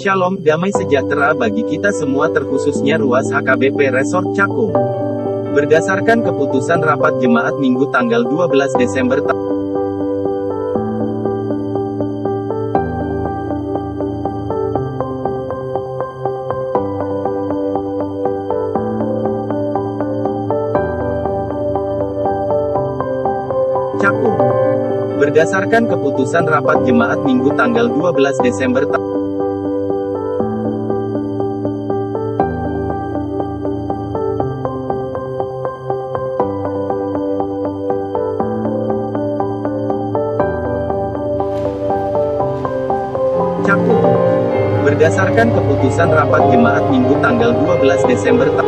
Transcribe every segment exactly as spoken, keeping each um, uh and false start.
Shalom, damai sejahtera bagi kita semua, terkhususnya Ruas H K B P Resort Cakung. Berdasarkan keputusan rapat jemaat Minggu tanggal dua belas Desember ta- Cakung. Berdasarkan keputusan rapat jemaat Minggu tanggal dua belas Desember ta- Cakung. Berdasarkan keputusan rapat jemaat Minggu tanggal dua belas Desember ta-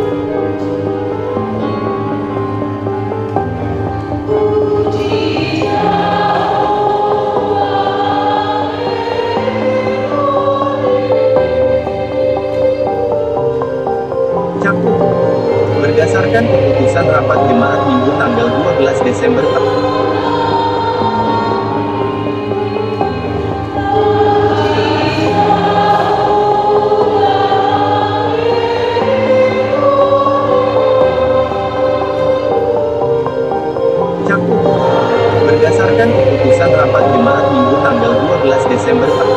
Cakung. Berdasarkan keputusan rapat jemaat Minggu tanggal dua belas Desember ta- Cakung. Berdasarkan keputusan rapat jemaat Minggu tanggal dua belas Desember ta-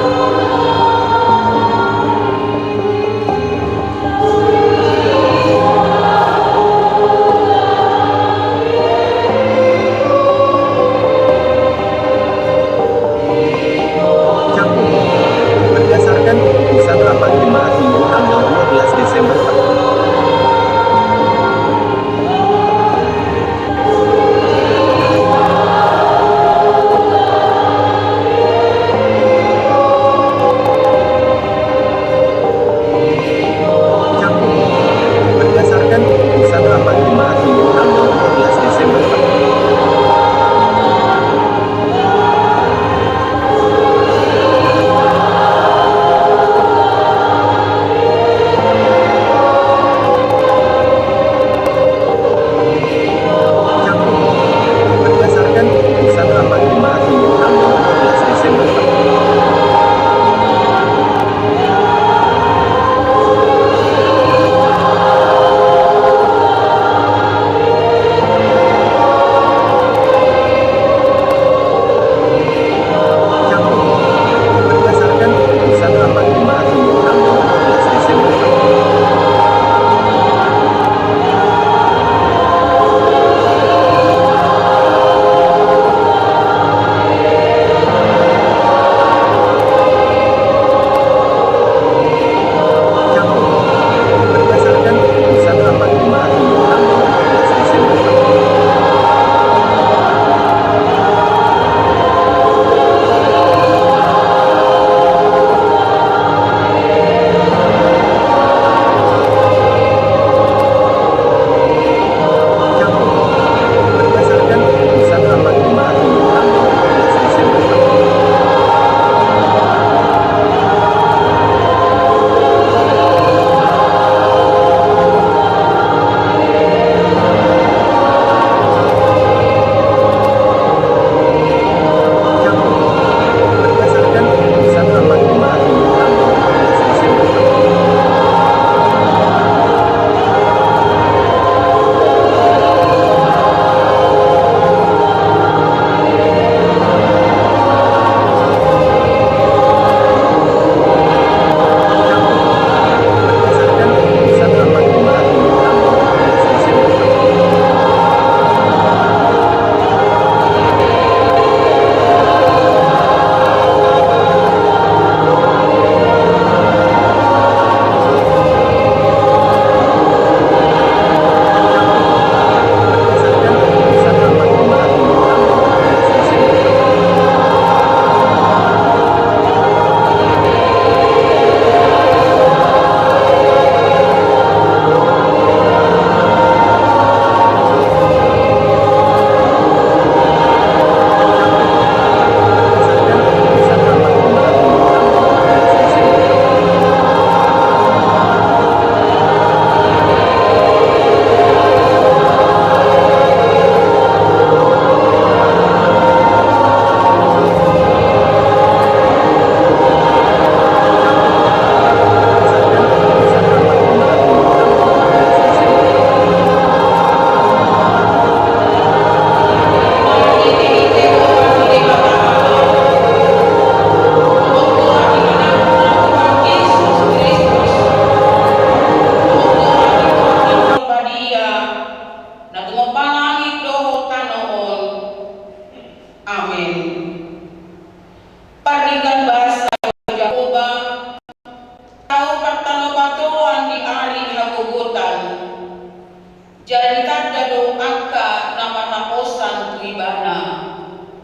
Jala ditanda do angka na marhaposan tu ibana.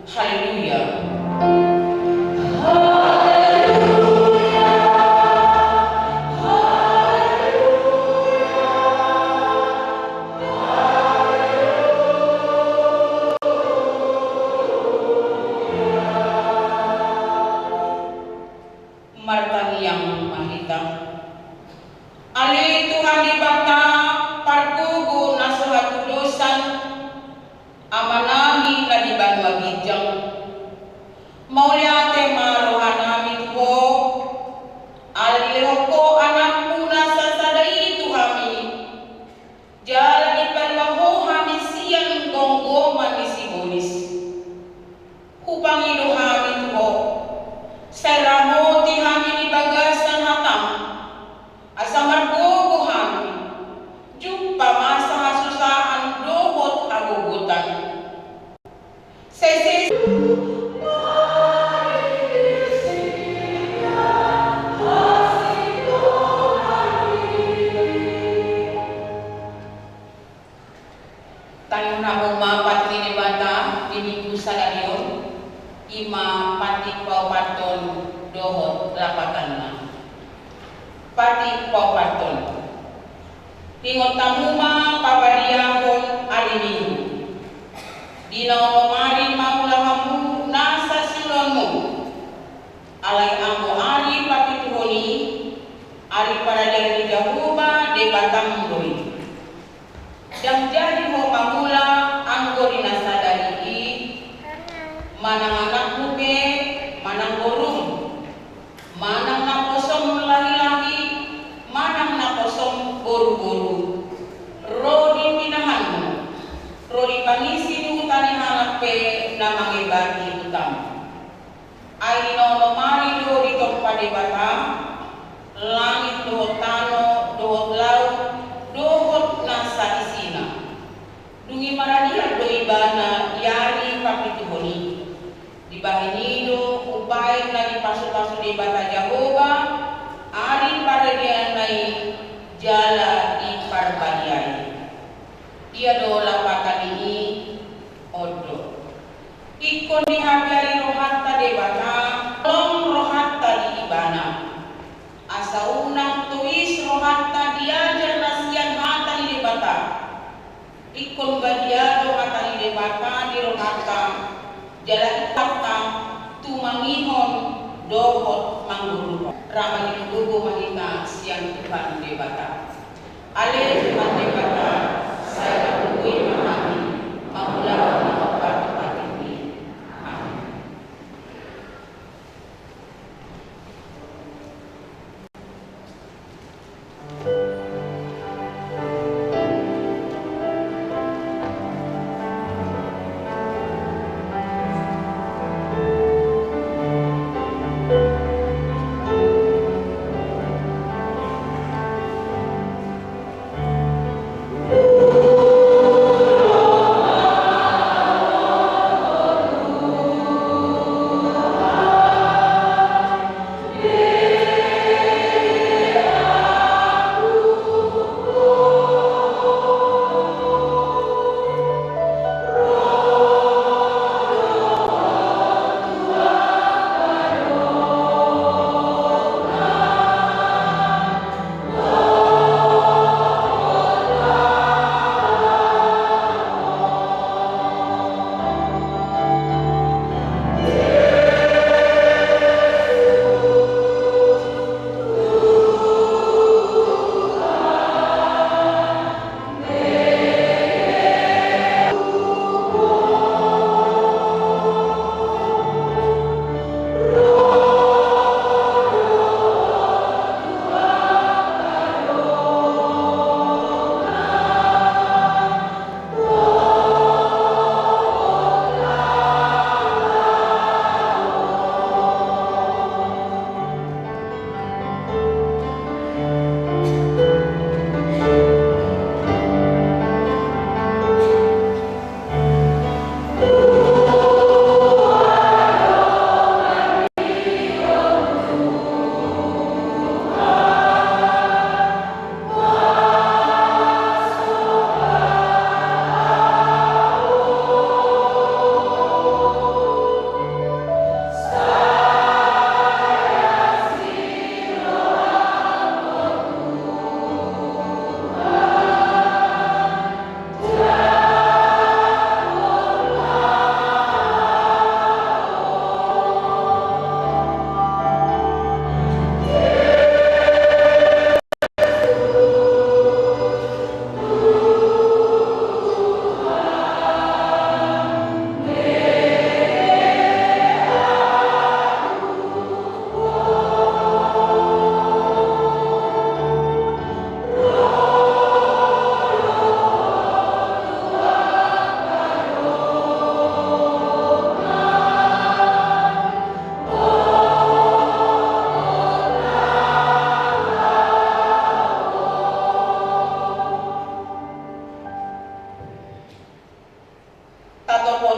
Haleluya. Martangiang ma hita. Ale Tuhan Debata, pargogo na so hatudosan, Amanami na di banua ginjang, mauliate ma rohanami tu Ho, ala dilehon Ho Anakmu na sasada i tu hami, jala dipalua Ho hami sian gomgoman ni sibolis. Hupangido hami tu Ho, sai ramoti hami di bagasan hataM, asa margogo hami, jumpa masa hasusaan dohot hagogotan. Sai, sai. Tangihon hamu ma patik ni Debata di Minggu sadari on, i ma patik paopathon dohot lapatanna. Patik paopathon. Ingot hamu ma pabadiahon ari Minggu. Di na onom ari mangula hamu nasa siulaonmu. Alai anggo ari papituhon i, ari paradian ni Jahowa Debatam do i. Ndang jadi ho mangula anggo di na sadari i, manang anakmu pe, manang borum, manang naposom lahilahi, manang naposom boruboru, ro di pinahanmu, ro di pangisi ni huta ni halak pe na mangebati hutam. Ai di na onom ari do ditompa Debata langit dohot tano dohot laut dohot nasa isina. Dung i maradian do Ibana di ari papituhon i. Dibahen i do umbahen na dipasupasu Debata Jahowa ari paradianna i jala diparbadiai. Ia do lapatan ni i. On do. Ingkon dihabiari rohanta Debata, holong rohanta di Ibana. Asa unang tois rohanta di ajar na sian hata ni Debata. Ingkon badia do hata ni Debata di rohanta, jala ingkon tumangihon dohot manggoruhon. Ra manggoruhon ma hita sian Tuhan Debata. Ale Tuhan Debata, sai hapungu ma hami mangulahon na hombar tu patikMi. Amen.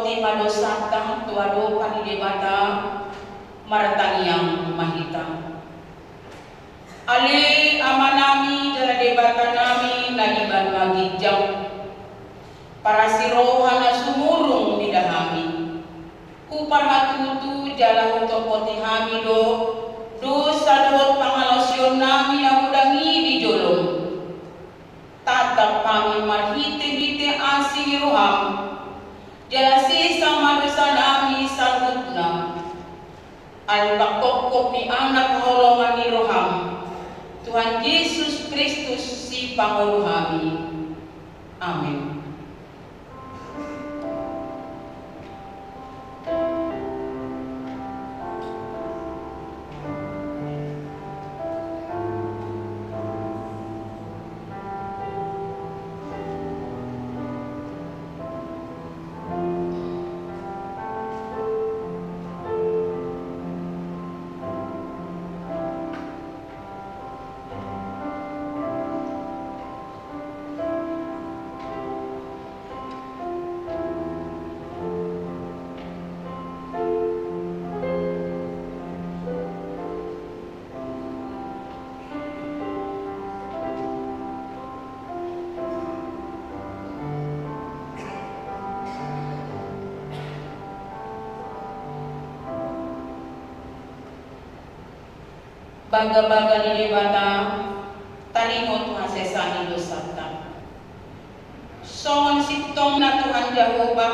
Tima dosanta tu adopan ni Debata. Martangiang ma hita. Ale Amanami jala Debatanami na di banua ginjang, parasi roha na sumurung mida hami. Huparhatutu jala hutopoti hami do dosa dohot pangalaosionnami na godang i di jolom. Tatap hami marhitehite asi ni roham, jala sesa ma dosanami saluhutna. Ala pangkophop ni Anak haholongan ni roham, Tuhan Jesus Kristus sipangolu hami. Amen. Bagabaga ni Debata, taringot hasesaan ni dosanta. Songon sintongna Tuhan Jahowa.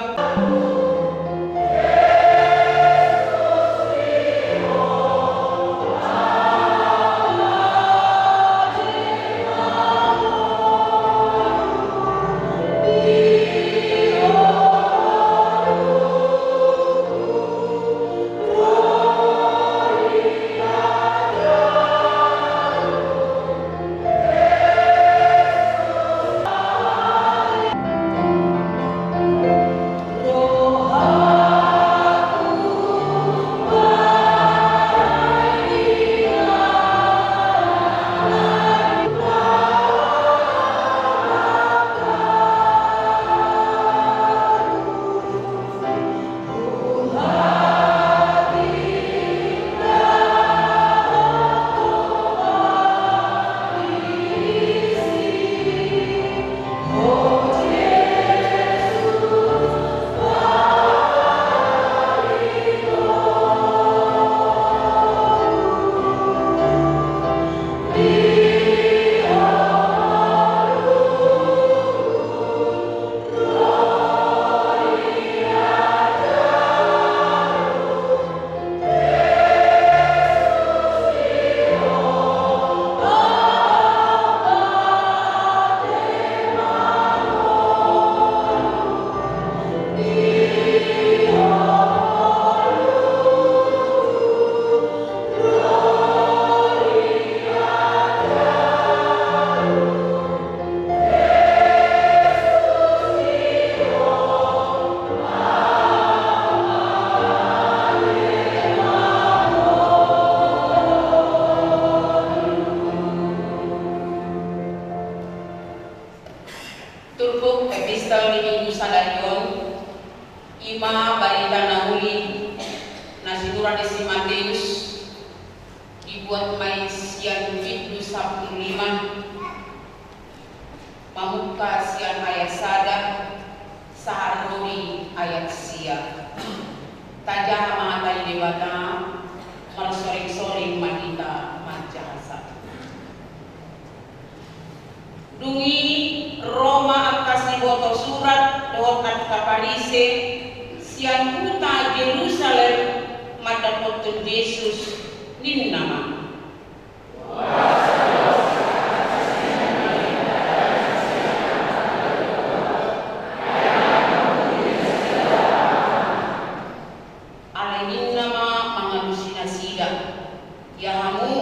Turpuk epistel di Minggu sadari on, i ma barita na uli na sinurat ni si Mateus, dibuat ma i sian bindu sampulu lima, mamungka sian ayat sada sahat ro di ayat sia. Tajaha ma hata ni Debata, marsolingsoling ma hita manjaha. Dung i ro ma angka siboto surat dohot angka Parise sian huta Jerusalem mandapothon Jesus, ninna ma: Alai ninna ma mangalusi nasida: Ia hamu,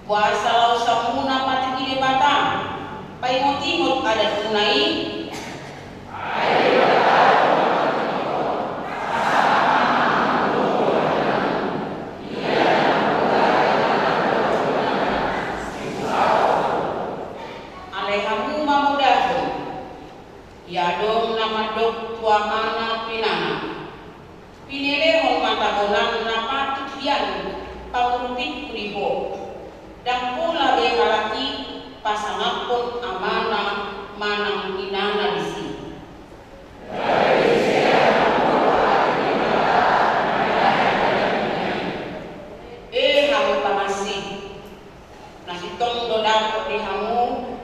boasa laosanmuna patik ni Debata, paingotingot adatmuna i? Alai hamu mamodahon: Ia adong na mandok tu amana pe inana: Pinelehon ma tagonan na patut hian pangurupingku di ho. Ndang pola be halak i pasangaphon amana manang inana disi. E hamu pamansi, na sintong do dapot di hamu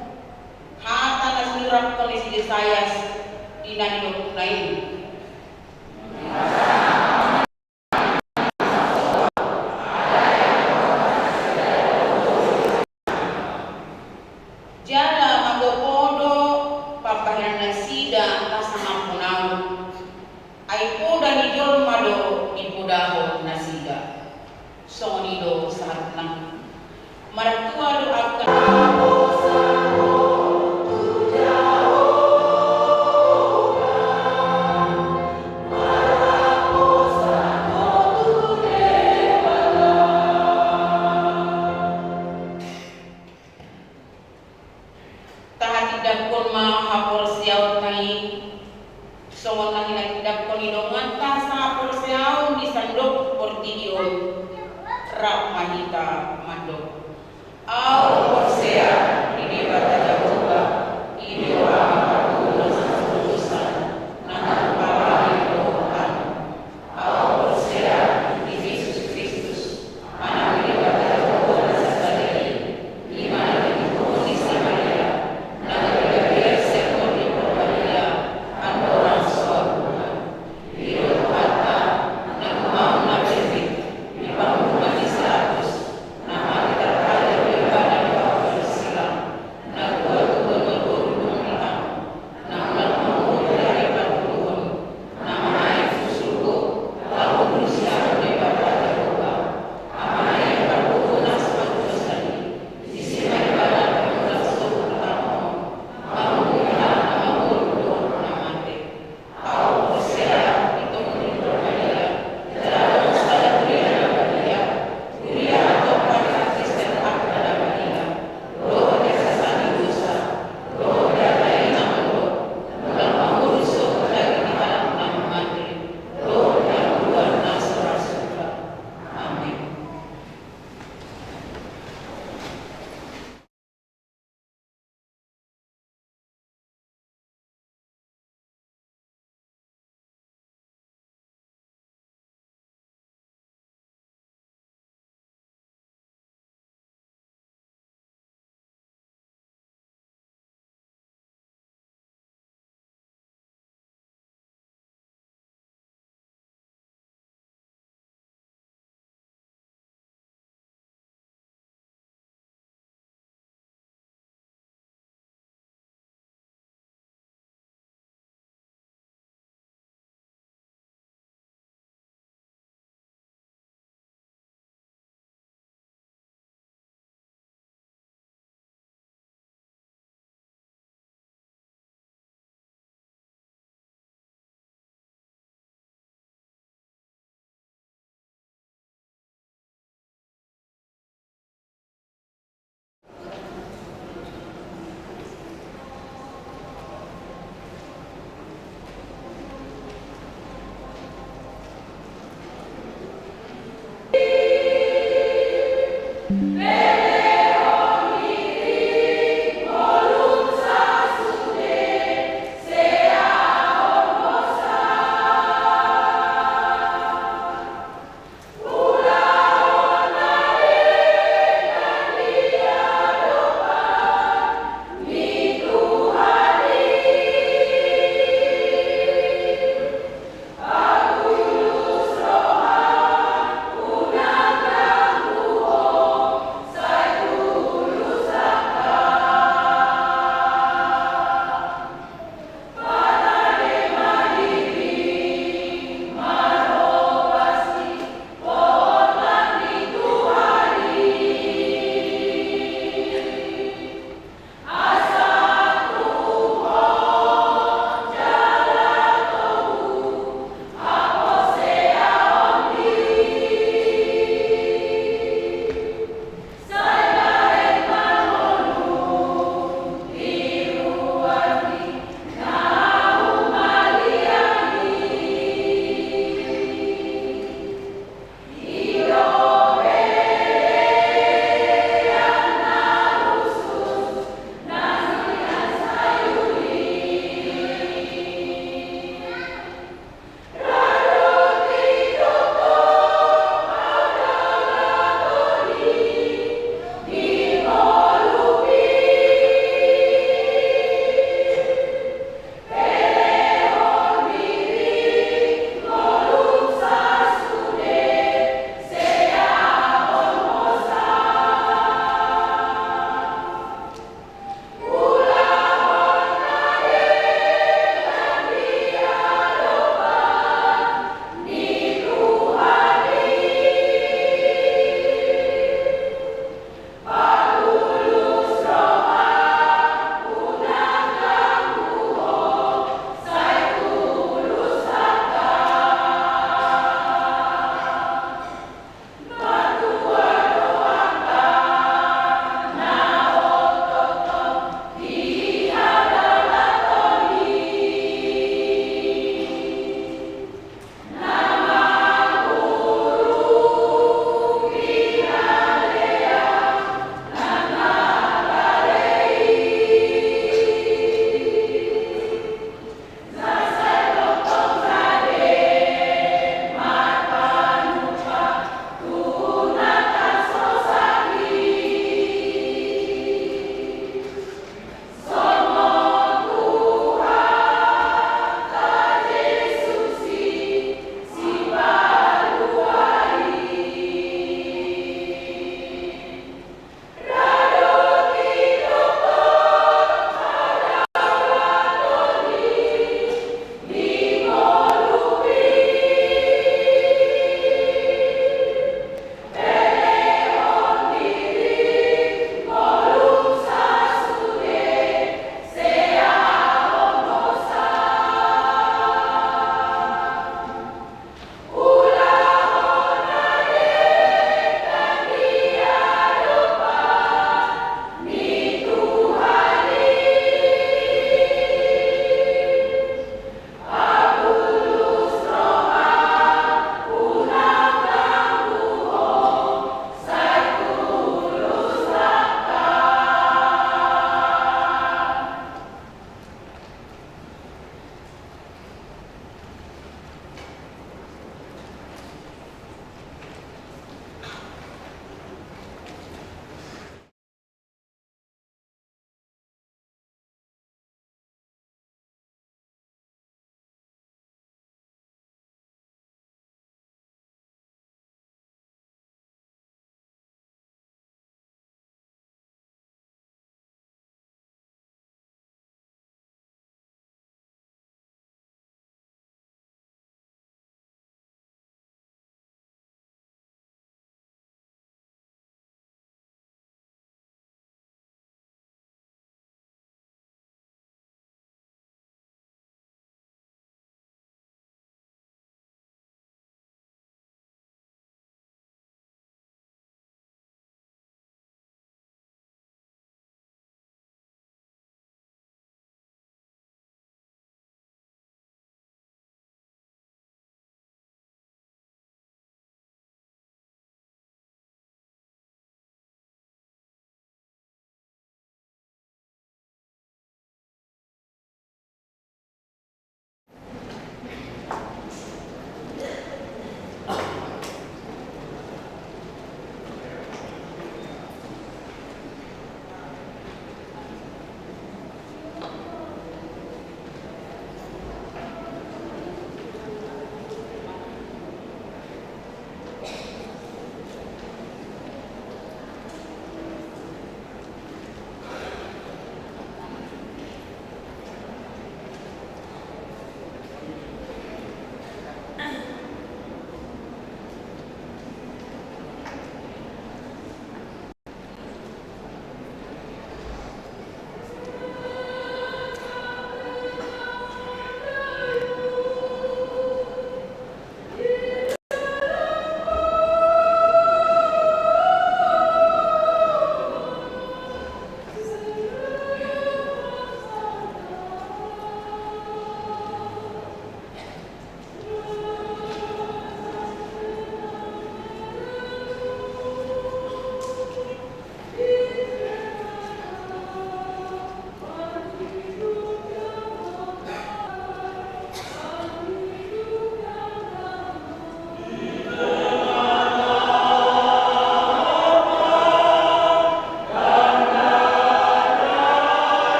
hata na sinurathon ni si Jesayas di na nidokna i. Jala magopo do pambahenan nasida pasangaphon ahu. Ai poda ni jolma do dipodahon nasida. Songon i do sahatna. Martua do angka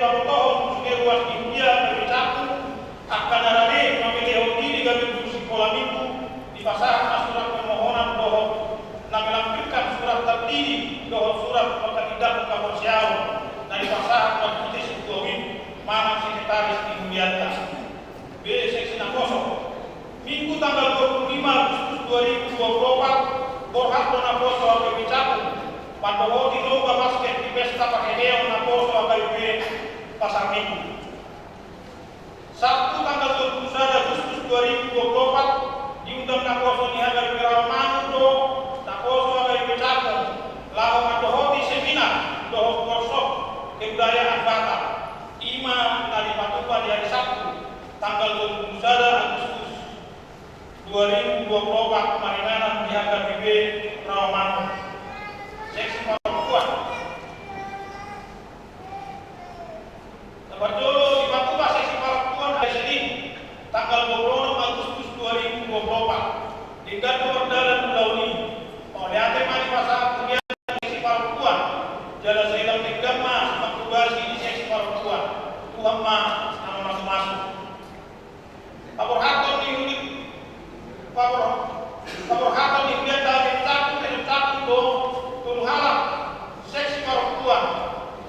pabotohon tu sude ruas ni huria HKBP Cakung, angka na rade mamelehon diri gabe guru sikola minggu, dipasahat ma surat permohonan dohot na melampirkan surat tardidi dohot surat pangkatindangkon haporseaon na dipasahat marhite sintua WIB manang sekretaris ni hurianta. B. Seksi naposo. Minggu tanggal dua puluh lima Agustus dua ribu dua puluh empat, borhat do naposo HKBP Cakung mandohoti lomba basket di pesta pangeleon naposo HKBP Pasar Minggu. Sabtu tanggal dua puluh sada Agustus dua ribu dua puluh empat, diundang naposo ni HKBP Rawamangun do naposo HKBP Cakung laho mandohoti seminar dohot workshop kebudayaan Batak. I ma na dipatupa di hari Sabtu, tanggal dua puluh sada Agustus dua ribu dua puluh empat, maringanan di HKBP Rawamangun. Seksi parompuan. Na parjolo, dipatupa seksi parompuan hari Senin, tanggal dua puluh enam Agustus dua ribu dua puluh empat. Denggan do mardalan ulaon i. Mauliate ma dipasahat hurianta tu seksi parompuan, jala sai lam denggan ma simanghobasi di seksi parompuan. Tuhan ma na mamasumasu. Paborhaton ni huri-, pabor-, paborhaton ni hurianta HKBP Cakung, Resort Cakung do tolu halak seksi parompuan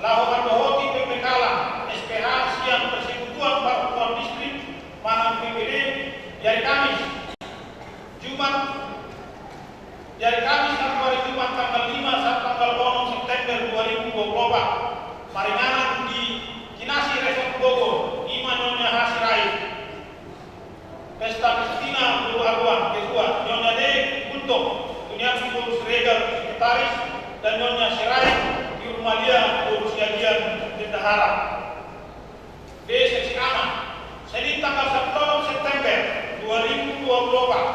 laho mandohoti pembekalan S P H sian Persekutuan Parompuan Distrik manang P P D di hari Kamis, Jumat, di hari Kamis, sambung hari Jumat tanggal lima sahat tanggal onom September dua ribu dua puluh empat, maringanan di Kinasi Resort Bogor, i ma Nyonya H. Sirait. Pesta Kristina boru Aruan, ketua, Nyonya D. Gunto, Juniarsi boru Siregar, sekretaris, dan Nyonya Sirait di Rumalia boru Siagian, bendahara. B. Seksi Ama. Senin tanggal sampulu onom September dua ribu dua puluh empat,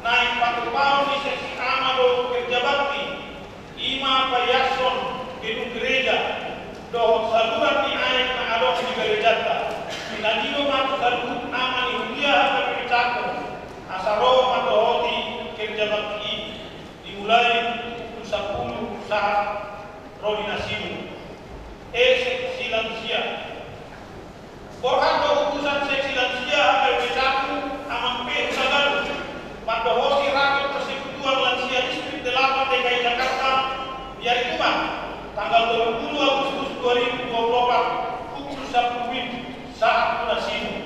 naeng patupaon ni seksi ama dohot kerja bakti, i ma paiashon gedung gereja dohot saluran ni aek na adong di gerejanta. Pinadido ma tu saluhut ama ni huria HKBP Cakung asa ro mandohoti kerja bakti i, dimulai pukul sampulu sahat ro di na sidung. E. Seksi Lansia. Borhat do utusan seksi lansia HKBP Cakung, Amang P. Hutagalung, mandohoti rapat Persekutuan Lansia Distrik Delapan D K I Jakarta di hari Jumat, tanggal dua puluh Agustus dua ribu dua puluh empat, pukul sampulu WIB, sahat tu na sidung.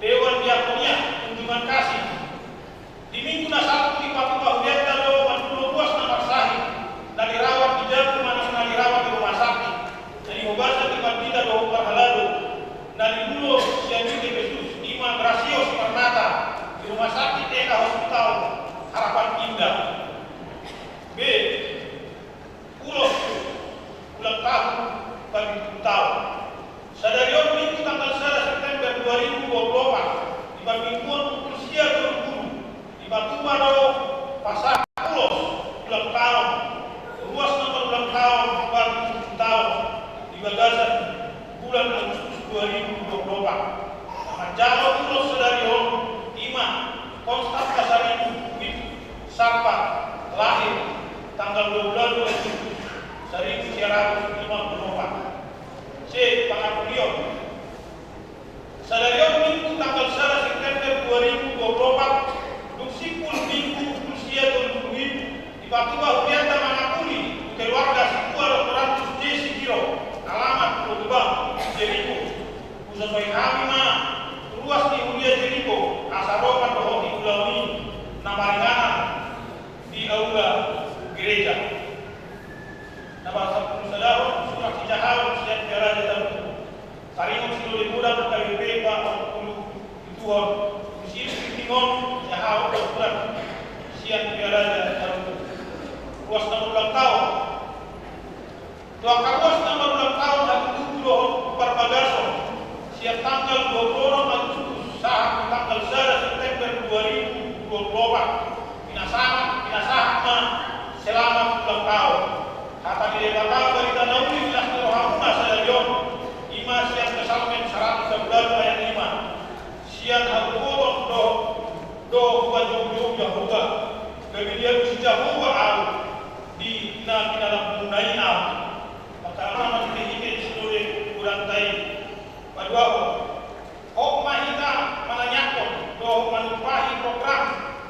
Dewan Diakonia Tunjungan Kasih. Di Minggu na salpu dipatupa hurianta do mandulo ruas na marsahit, na dirawat di jabu manang na dirawat di rumah sakit, na dihobasan di pandita dohot parhalado, na didulo sian I T P Sus, i ma Grasius Marnata, di Rumah Sakit Eka Hospital Harapan Indah. B. Ulos ulang tahun pamingguputaon. Sadari on Minggu tanggal sada September dua ribu dua puluh empat, di parmingguon pukul sia tolu pulu, dipatupa do pasahat ulos ulang tahun, ruas na marulang tahun pamingguputaon di bagasan bulan Agustus dua ribu dua puluh empat. Na manjalo ulos sadari on i ma Konstan Pasaribu, WIB, Sampang, lahir tanggal dua puluh Agustus saribu sia ratus lima puluh opat. C. Pangapulion. Sadari on Minggu tanggal sada September dua ribu dua puluh empat, dung simpul Minggu pukul sia tolu pulu WIB, dipatupa hurianta mangapuli tu keluarga sintua Doktor Antus J. Sihiro, alamat Pulo Gebang, Jeriko. Husosoi hami ma ruas ni huria Jeriko asa ro mandohoti ulaon i, na maringanan di aula gereja. Na parsampulu sadahon, surat sijahaon sian Toga Raja Tarutung. Taringot silole godang K B P opat pulu pitu on, disi tingkos jahaon surat sian Toga Raja Tarutung. Ruas na marulang tahun. Tu angka ruas na marulang tahun hatutubu dohot parbagason, sian tanggal dua pulu onom Agustus sahat tu tanggal sada September dua ribu dua pulu opat, pinasahat, pinasahat ma selamat ulang tahun. Hata ni Debata, barita na uli di las ni rohamuna sadari on, i ma sian Psalmen saratus dua pulu ualu ayat lima. Sian hagogoton do, do hupajoujou Jahowa, gabe dialusi Jahowa ahu, di na pinalambumuna i ahu. Maka, na marhitehite silole godang Paduahon, hot ma hita manangiangkon dohot manumpahi program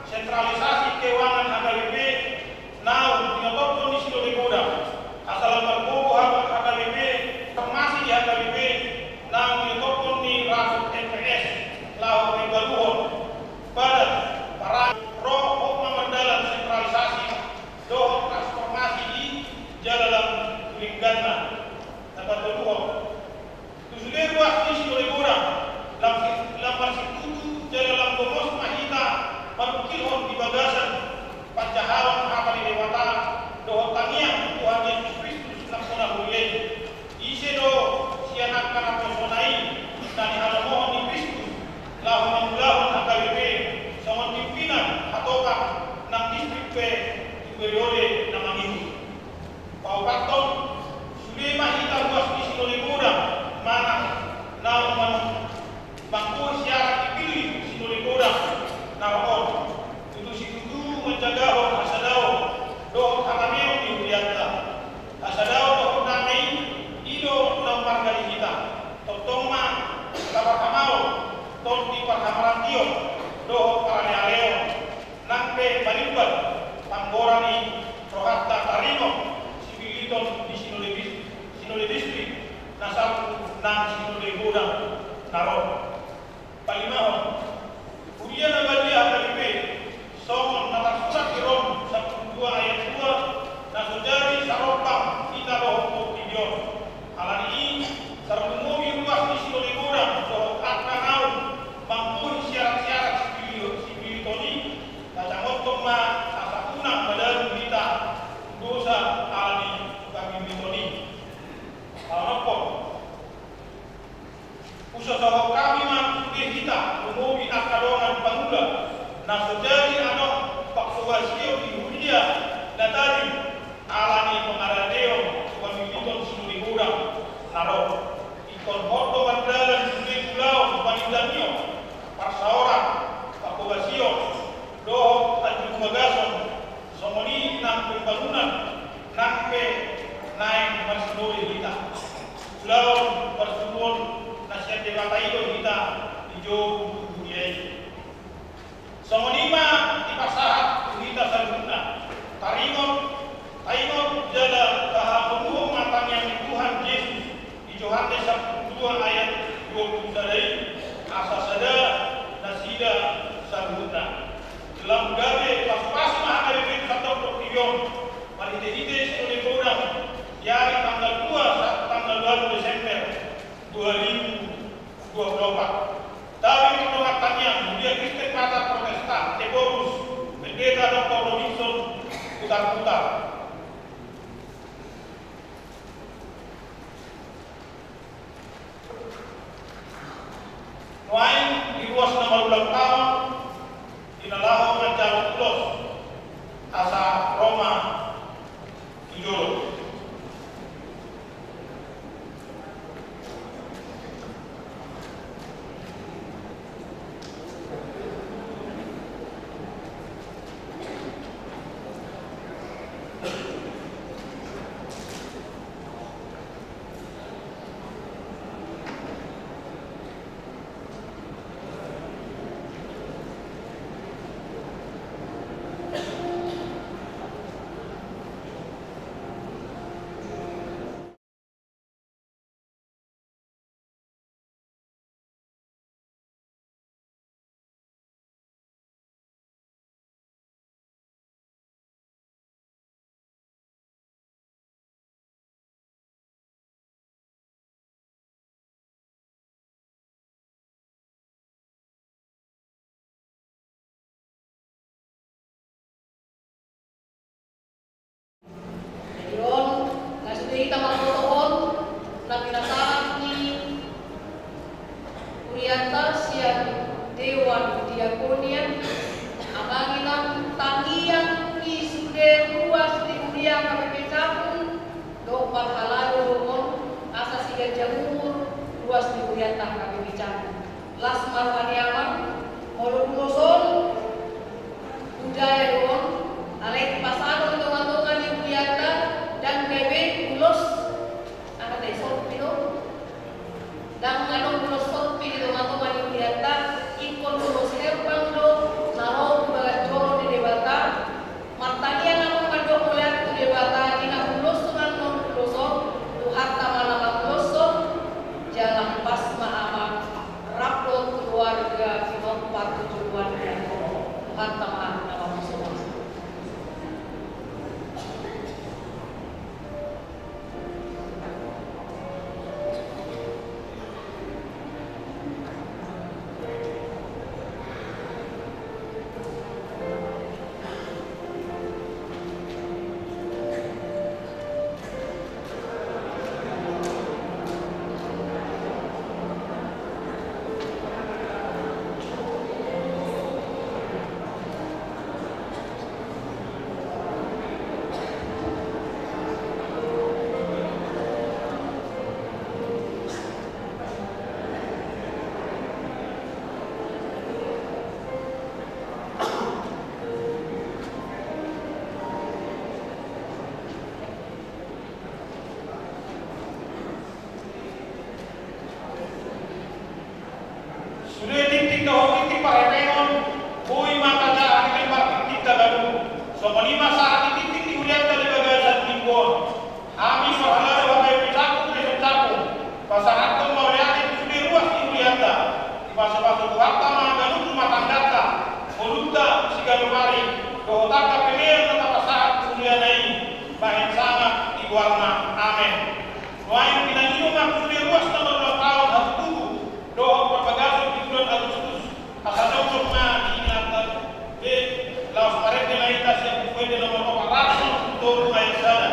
sentralisasi keuangan H K B P naung tinotophon ni Sinode Godang, asa lam margogo H K B P, formasi di H K B P naung tinotophon ni Rasuk M P S laho mangkaluhon badan parang ro hot ma mardalan sentralisasi dohot transformasi i jala lam tu dengganna. Na patoluhon, tu sude ruas ni Sinode Godang, lam si-, lam marsikutu jala lam gomos ma hita manungkilhon di bagasan panjahaon hata ni Debata dohot tangiang tu Tuhan Jesus Kristus nang hona huria i. Ise do sian angka naposona i na nihalomohon ni Kristus laho mangulahon H K B P songon pimpinan hatopang nang distrik pe tu periode na mangihut. Paopathon, sude ma hita ruas ni Sinode Godang manang naung man-, manggohi siaran dipillit Sinode Godang na ro on, tutu situtu manjagahon hasadaon dohot harameon ni hurianta. Hasadaon dohot dame i, i do naung marga di hita. Tongtong ma taparhamaol Tondi Parhamaranggion dohot paralealeon, nang pe malimbar panggora ni rohanta taringot sipilliton di Sinode Dis-, Sinode Distrik na salpu nang Sinode Godang na ro. Palimahon, huria na badia H K B P, songon na tarsurat di Rom sampulu dua ayat dua, na so jadi sarombang hita dohot portibi on. Ala ni i, tarlumobi ruas ni Sinode Godang dohot angka naung manggohi siaran-siaran sipilli-, sipilliton i, tacangonhon ma asa unang madabu hita tu dosa ala ni pamilliton i. Paonomhon, husosohon hami ma sude hita lumobi angka dongan pangula na so jadi adong panghobasion di huria na tajum ala ni pangaradeon tu pamilliton Sinode Godang na ro. Ingkon hot do mardalan sude ulaon panindangion, parsaoran, panghobasion dohot anjung bagason, songon i nang pembangunan nang pe naeng marsinode hita. Ulaon parsuruon na sian Debata i do hita dijou tu huria i. Songon i ma dipasahat tu hita saluhutna. Taringot, taingot jala tahaholongi ma tangiang ni Tuhan Jesus di Johannes sampulu dua ayat dua pulu sada i, asa sada nasida saluhutna. Lam gabe pasupasu ma H K B P tu sandok portibi on, marhitehite Sinode Godang, di ari tanggal dua sahat tanggal ualu Desember dua ribu dua pulu opat. Tabi mardongan tangiang, Huria Kristen Batak Protestan, Ephorus, Pendeta Doktor Robinson Hutahuta. Nuaeng di ruas na marulang taon, di na laho manjalo ulos, asa ro ma tu jolo. Songon i ma sahat ni tingting ni huria ta di bagasan minggu on. Hami parhalado HKBP Cakung Desa Cakung pasahathon mauliate tu sude ruas ni huria ta, dipasupasu Tuhanta ma ganup rumah tangga ta, ngolunta siganup ari, dohot angka pelean na tapasahat tu huria na i, bahen sangap di goarna. Amen. Nuaeng pinangido ma tu sude ruas na marulang taon hatutubu dohot parbagason di bulan Agustus, asa jongjong ma di inganan ta be, laos marende ma hita sian Buku Ende nomor opat ratus tolu ayat sada.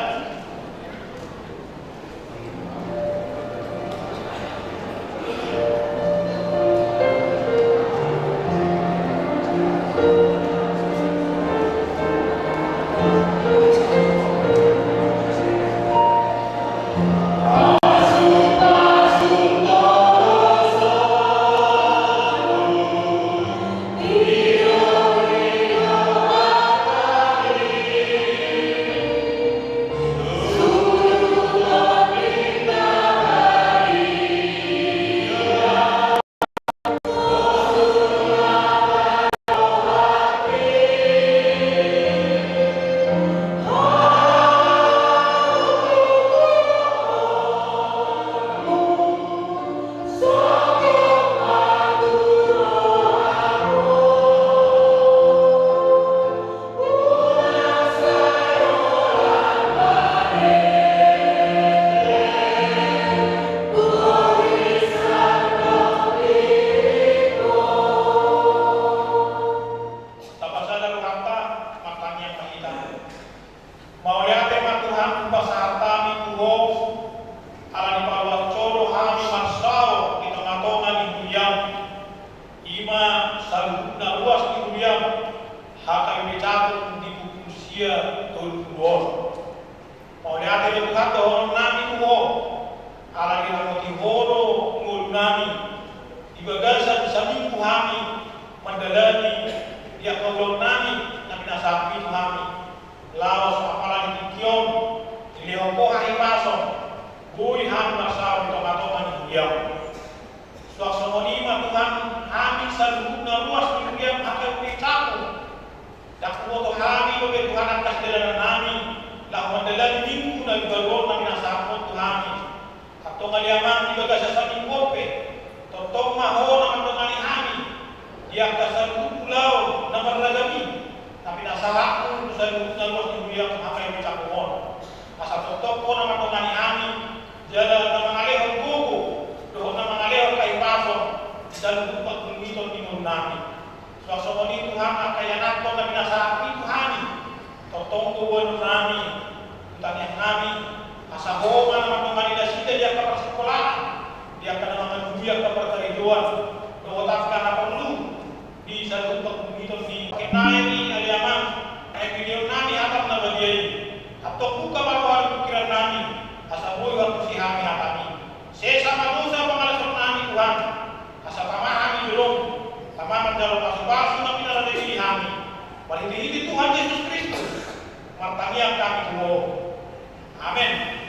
Tapasada rohanta, martangiang ma hita. Mauliate ma Tuhan, hupasahat hami tu Ho, ala ni paluahon Ho do hami marsaor di tongatonga ni huriaM. I ma saluhutna ruas ni huriaM, HKBP Cakung di pukul sia tolu pulu on. Mauliate do Tuhan dohononnami tu Ho, ala diramoti Ho do ngolunami di bagasan saminggu hami mandalani di angka ulaonnami na pinasahatMi tu hami. Laos apala di tingki on dilehon Ho hahipason, boi hami marsaor di tongatonga ni huriaM. Suang songon i ma Tuhan, hami saluhutna ruas ni huriaM HKBP Cakung. Ndang huboto hami dope Tuhan angka sidalanannami laho mandalani minggu na baru on na pinasahatMon tu hami. Antong ale Amang, di bagasan saminggu on pe, tongtong ma Ho na mandongani hami di angka saluhut ulaon na marragam i na pinasahatMu tu saluhutna ruas ni huriaM HKBP Cakung on. Asa tongtong Ho na mandongani hami, jala na mangalehon gogo dohot na mangalehon hahipason di saluhut panghulhuliton ni ngolunami. Suang songon i Tuhan, angka ianakhon na pinasahatMi tu hami, tongtong do boanonnami tu tangiangnami, asa Ho ma na mandongani nasida di angka parsikolaan, di angka na mangalului angka parkarejoan, dohot angka na porlu di saluhut panghulhuliton ni. Anggiat nai ale Amang, na dilehonnami hataM na badia i, antong buka ma roha dohot pingkirannami, asa boi huantusi hami hataMi. Sesa ma dosa pangalesonnami Tuhan, asa tama hami jolom, tama manjalo pasupasu na pinarade di hami. Marhitehite Tuhan Jesus Kristus martangiang hami tu Ho. Amen.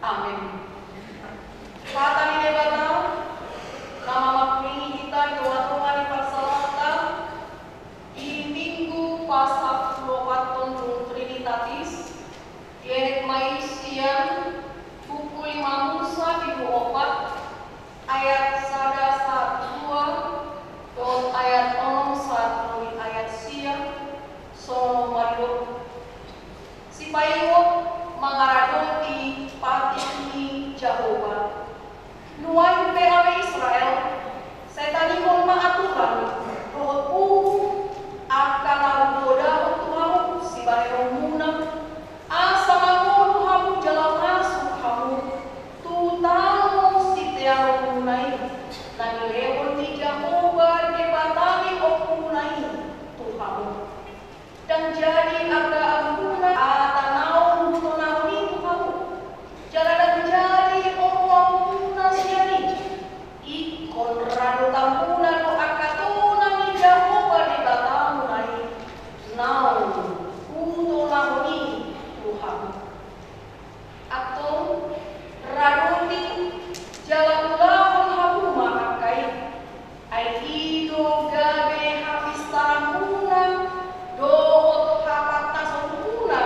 Amen. Hata ni Debata na mamakuni hita di tonga-tonga ni parsaoranta di Minggu pasampuluopathon dung Trinitatis, dienet ma i sian Buku Lima Musa bindu opat, ayat sada sahat dua, dohot ayat onom sahat tu ayat sia. Songon on ma didok: Sipaingot mangaradoti patik ni Jahowa. Nuaeng pe ale Israel, sai tangihon ma aturan dohot uhum angka na hugodahon tu hamu sibahenonmuna, asa mangolu hamu jala masuk hamu tu tano siteanonmuna i, na nilehon ni Jahowa Debata ni ompumuna i tu hamu. Ndang jadi angka ampuna hata naung hutonahon i tu hamu, jala ndang jadi omoanmuna sian i. Ingkon radotanmuna do angka tona ni Jahowa Debatamuna i naung hutonahon i tu hamu. Antong radoti jala ulahon hamu ma angka i. Ai i do gabe hapistaranmuna dohot hapantasonmuna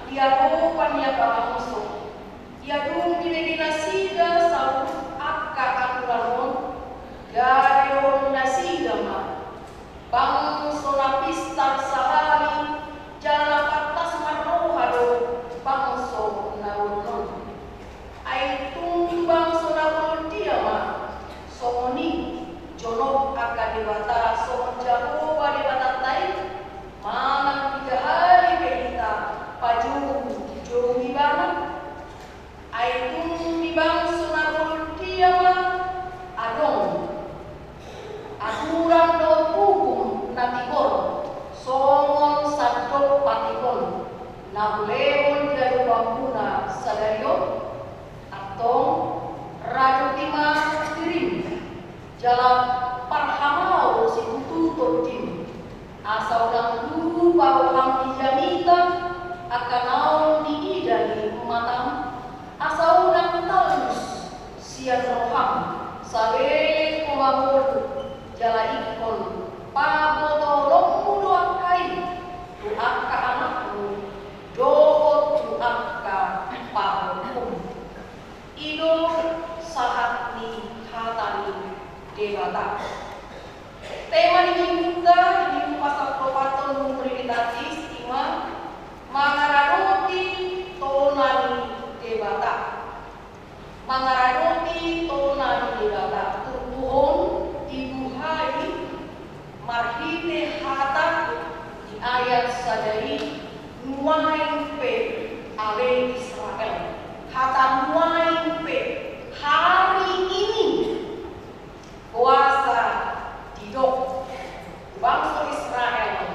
di adopan ni angka bangso. Ia dung dilehon nasida saluhut angka aturan on, gabe dohonon nasida ma: Bangso na pistar sahali jala na pantas marroha do bangso na bolon on. Ai tung tu bangso na bolon dia ma songon i jonok angka debata songon Jahowa Debatanta i? Manang piga hali pe hita pajou-jou Ibana? Ai tung di bangso na bolon dia ma adong aturan dohot uhum na tigor songon sandok patik on na hulehon di adopanmuna sadari on? Antong radoti ma dirim jala parhamaol situtu tondim, asa unang lupa roham di jamita angka naung diida ni matam, asa unang tallus sian roham saleleng ho mangolu, jala ingkon pabotolonmu do angka i tu angka anakmu dohot tu angka pahompu. I do sahat ni hata ni Debata. Tema ni minggunta di Minggu pasampuluopathon dung Trinitatis i ma mangaradoti tona ni Debata. Mangaradoti tona ni Debata. Turpuk on dibuhai marhite hata di ayat sada i, nuaeng pe ale Israel. Hata nuaeng pe, hari ini, boasa didok bangso Israel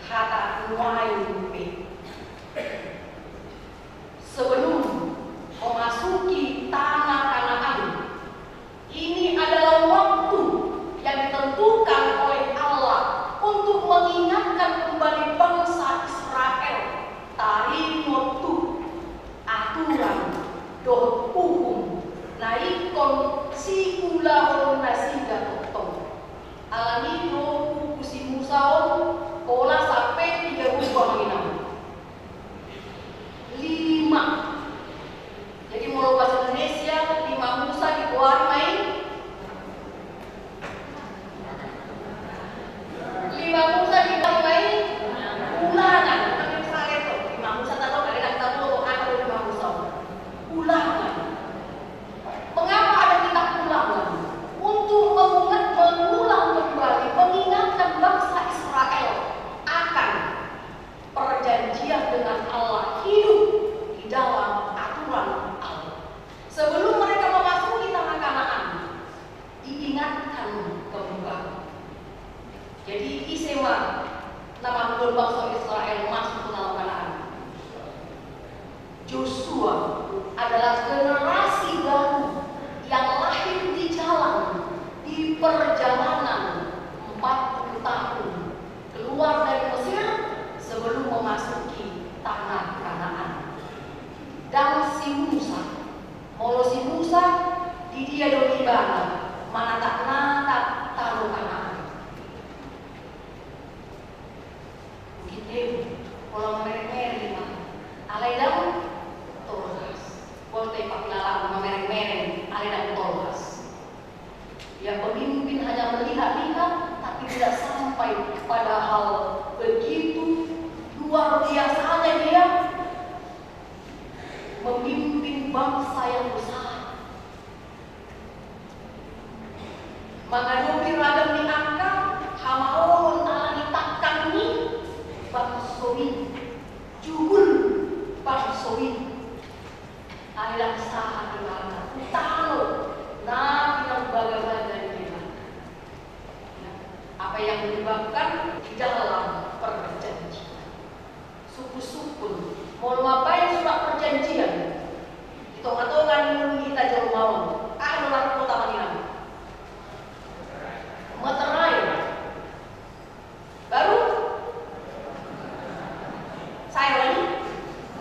hata nuaeng pe sebelum memasuki tanah Kanaan? Ini adalah waktu yang ditentukan oleh Allah untuk mengingatkan kembali bangsa Israel taringot tu aturan dohot uhum na ingkon siulahon nasida tongtong. Alani do buku si Musa on, pola sampe piga buku, amang inang? Lima. Jadi molo bahasa Indonesia, Lima Musa digoari ma i, Lima Musa digoari ma i Ulangan. Tapi misalnya tuh, Lima Musa tadi ada, kita tahu apa Lima Musa. Ulangan. Mengapa ada kitab Ulangan? Untuk mengingat, mengulang kembali, mengingatkan bangsa Israel akan perjanjian dengan Allah, hidup di dalam aturan Allah. Sebelum mereka memasuki tanah Kanaan, diingatkan kembali. Jadi ise ma na manjou bangso Israel masuk ke tanah Kanaan? Yosua adalah generasi baru yang lahir di jalan, di perjalanan empat puluh tahun keluar dari Mesir sebelum memasuki tanah Kanaan. Dia do ibana manatap-natap tano Kanaan. Mungkin dia pola mamereng-mereng ibana. Alai ndang tolhas. Boi do ipakilala mamereng-mereng, alai ndang tolhas. Ya, pemimpin hanya melihat-lihat, tapi tidak sampai pada hal begitu luar biasanya dia memimpin bangsa yang besar. Mangadopi ragam ni angka hamaolon ala ni tangkang ni bangso i, jugul bangso i. Alai ndang sahat ibana tu tano na pinarbagabaga ni Debata. Ya, apa yang menyebabkan di dalam perjanjian. Sungkun-sungkun, molo mambaen surat perjanjian di tonga-tonga ni ngolu ni hita jolma on, aha do na ringkot, Amang, inang? Meterai. Baru? Sae ulangi.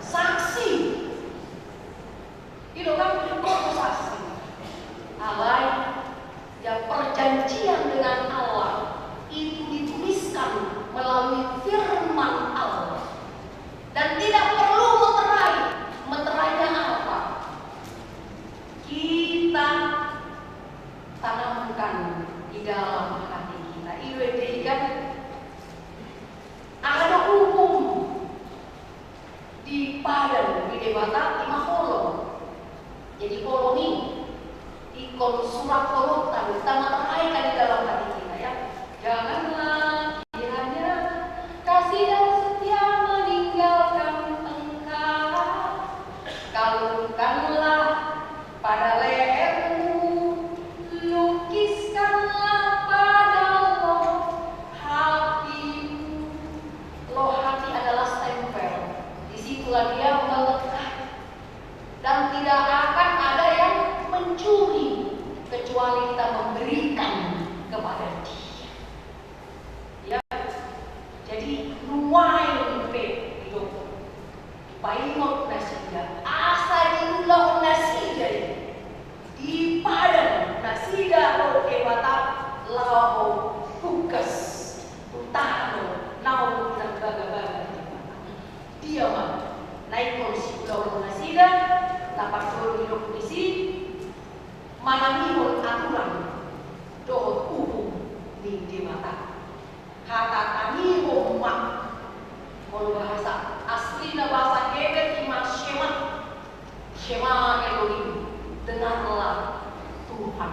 Saksi. I do kan, ringkot do saksi. Alai, ya, perjanjian dengan Allah itu dituliskan melalui firman Allah. Dan tidak perlu meterai. Meterainya apa? Kita tanamkan di dalam hati kita. I do ende i kan? Aha do uhum di padan ni Debata? Ima holong. Jadi holong i ingkon surat holongta do, tamatahai kan di dalam hati kita, ya. Janganlah kiranya kasih dan setia meninggalkan engkau. Kalungkanlah pada lehermu, lukiskanlah pada loh hatimu. Loh hati adalah stempel. Disitulah dia melekat. Dan tidak akan ada yang mencuri kecuali kita memberikan kepada dia. Ya. Jadi, nuaeng pe didok, dipaingot nasida, asa diulahon nasida i di padan nasida dohot Debata laho tungkas tu tano naung pinarbagabaga ni Debata. Dia ma na ingkon siulahon nasida, na parjolo didok disi, manangihon aturan dohot uhum ni Debata. Hata tangihon ma, molo bahasa aslina, bahasa Heber, ima Shema. Shema Elohim, dengarlah Tuhan.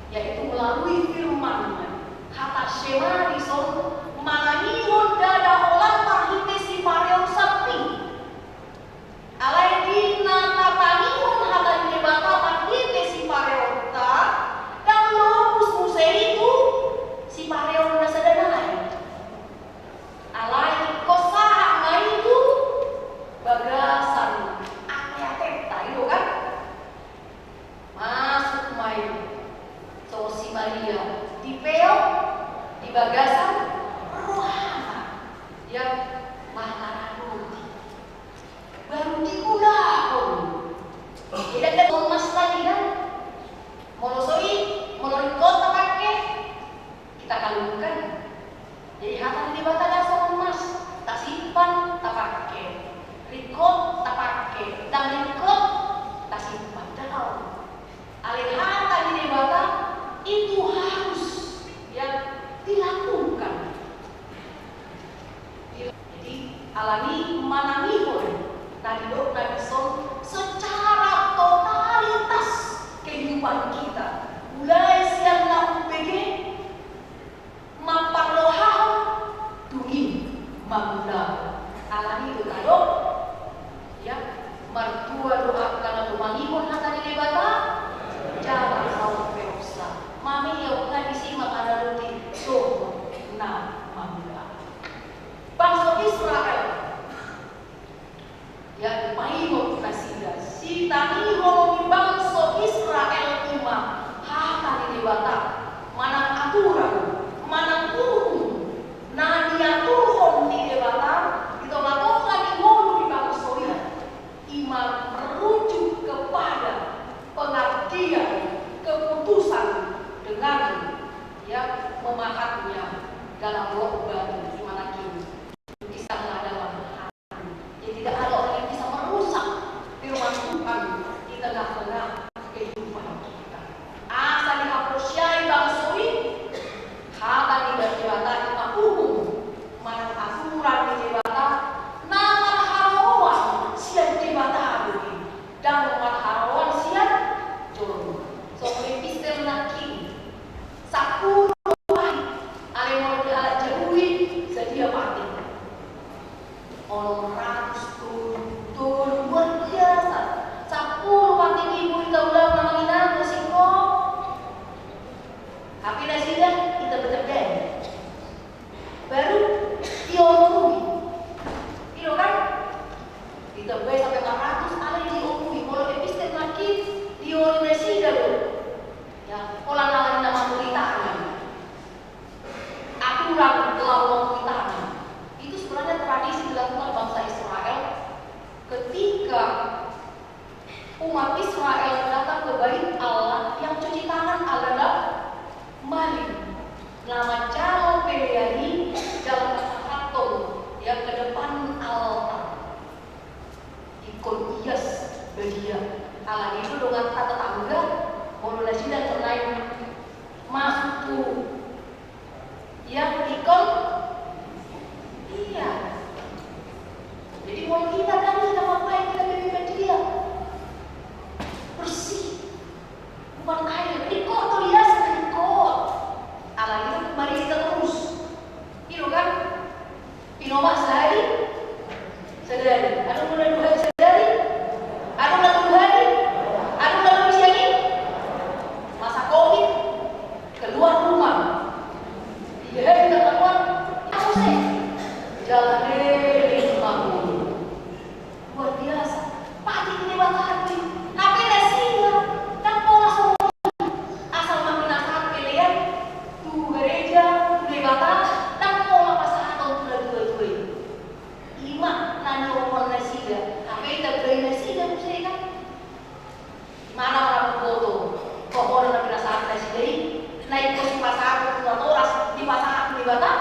Yaitu melalui firman-Nya. Hata Shema dison manangihon ndada holan marhite sipareon sambing. Alai di na tatangihon hata ni Debata marhite sipareonta, ndang lobi muse i tu sipareon na sada nai. Alai ingkon sahat ma i tu bagasan ateatenta, i do kan? Masuk ma i songon si Maria, dipeop di bagasan rohana. Ia mangaradoti. Baru diulahon. Jadi, ada emas tadi kan? Molo so i, molo ringkot tapake, kita kalungkan. Jadi hata ni Debata ndang songon emas, tasimpan tapake. Ringkot tapake, ndang ringkot tasimpan. Ndang. Alai hata ni Debata itu harus, ya, dilakukan. Jadi, alani manangihon na nidokna dison secara totalitas kehidupan kita, mulai sian na umbege, mamparrohahon, dung i mangulahon. Alani do tadok, ya, martua do angka na tumangihon hata ni Debata, jala laho peopsa. Mame ia unga disi mangaradoti dohot na mangulahon. Bangso Israel, ya, dipaingot nasida, sitangihon ni bangso Israel ima hata ni Debata, manang aturan, manang uhum na niaturhon ni Debata di tonga-tonga ni ngolu ni bangso i, ima merujuk kepada pengabdian ratus alai diomui, molo epistep nangkin dioloi nasida do. Ya, pola na lain na mamoli tangan. Aturan laho mamoli tangan. Itu sebenarnya tradisi dilakukan bangsa Israel ketika umat Israel datang ke bait Allah yang cuci tangan ala na malim. Na manjalo pelean i jala pasahathon, ya, ke depan altar. Ingkon ias badia. Alani i do donganta tetangga, molo nasida naeng masuk tu, ya, ingkon ias. Jadi molo hita kan, hita mambahen, hita pe badia, bersih. Bukan air, ingkon do ias, ingkon. Alani i do marisi terus. I do kan? Pinomat sahali sadari. Adong do na dua hali sadari? Adong na tolu hali? Adong na lobi sian i? Masa covid, keluar rumah. Tiga hali tak keluar, aku sih. Jalan leleng mangolu. Luar biasa. Patik ni Debata i. Hape nasida ndang pola songon i. Asal ma pinasahat pelean tu gareja, tu Debata, ndang pola pasahaton tu natuatua i. I ma na niombon nasida. Hape ditambai nasida muse kan. Di mana ma na mamboto hohom na pinasahat nasida i? Na ingkon sipasahaton tu natoras dipasahat tu Debata.